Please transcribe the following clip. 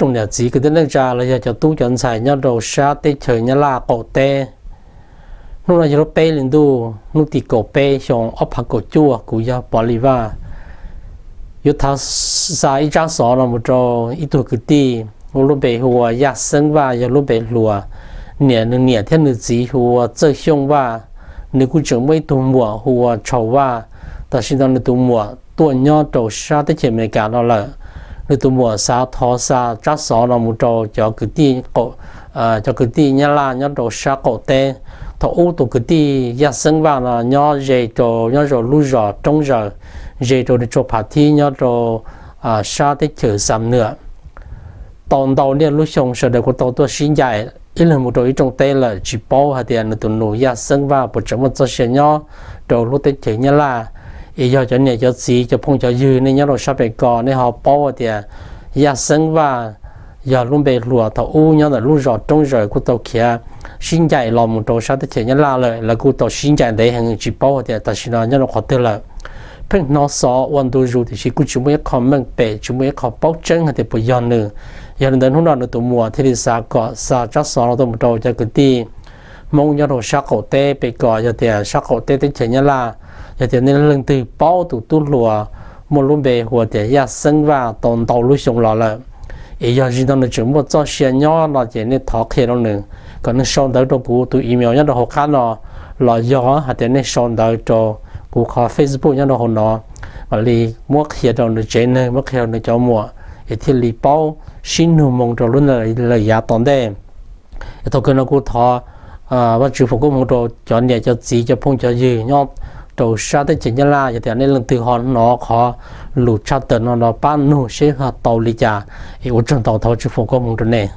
tsoom niam txiv kwv tij neej tsa los yog cov tub cov ntxhais nyob rau sab teb chaws Nyab Laj qaum teb. Hnub no yog lub peb hli ntuj, hnub tim kaum peb xyoo ob phav kaum cuaj, kuv yog Pov Lis Vaj. Yuav tham xa ib tsab xov no mus rau ib tug kwv tij ua lub npe hu ua Yaj Xeeb Vaj, yog lub npe hluas. Niam, nws niam thiab nws txiv hu ua Txawj Xyooj Vaj. Nws kuj tseem muaj ib tug muam hu ua Tshau Vaj. Tam sim no nws tus muam tuaj nyob rau sab teb chaws Amelikas no lawm. Nws tus muam xav thov xa tsab xov no mus rau cov kwv tij, cov kwv tij Nyab Laj nyob rau sab qaum teb. Thaum ub tus kwv tij Yaj Xeeb Vaj no nyob ze rau, nyob rau lub zos Roob Zaws, ze rau nws tsob phav thib nyob rau sab teb chaws Xam Nuam. Tau ntau niaj lub xyoo sawv daws kuj tau tuaj sib ncaim ib leeg mus rau ib rooj teb lawm, tsis paub hais tias nws tus nus Yaj Xeeb Vaj puas tseem muaj txoj sia nyob rau lub teb chaws Nyab Laj. Es yog cov niam cov txiv cov phooj cov ywg nej nyob rau sab pem ko nej ho paub hais tias Yaj Xeeb Vaj yog lub npe hluas thaum ub nyob ntawm lub zos Roob Zaws kuj tau khiav sib ncaim los mus rau sab teb chaws Nyab Laj lawm, lawv kuj tau sib ncaim ntev heev tsis paub hais tias tam sim no nyob rau qhov twg lawm. Pheej hnov xov ua ntu zus tiam sis kuj tsis muaj ib qho meej pem, tsis muaj ib qho paub tseeb hais tias puas yog nws. Yog li ntawd hnub no nws tus muam thiaj li xav kom xa tsab xov no tuaj mus rau cov kwv tij Hmoob nyob rau sab qaum teb pem ko, yog tias sab qaum teb teb chaws Nyab Laj, yog tias nej leej twg paub tus tub hluas muaj lub npe hu ua tias Yaj Xeeb Vaj tau ntau lub xyoo los lawm, es yog zim no nws tseem muaj txoj sia nyob no ces nej thov qhia rau nws kom nws sau ntawv rau kuv tus email nyob rau hauv qab no, los yog hais tias nej sau ntawv rau kuv qhov Facebook nyob rau hauv no, mam li muab qhia rau nws tsev neeg, muab qhia rau nws cov muam, es thiaj li paub sib nug moo rau lub neej lawm yav tom ntej. Es thaum kawg no kuj thov Vajtswv foom koob hmoov rau cov niam cov txiv cov phooj cov ywg nyob rau sab teb chaws Nyab Laj, yog tias nej leej twg ho hnov qhov lus tshaj tawm no no pab nug seb ho tau li cas. Es ua tsaug ntau, thov Vajtswv foom koob hmoov rau nej.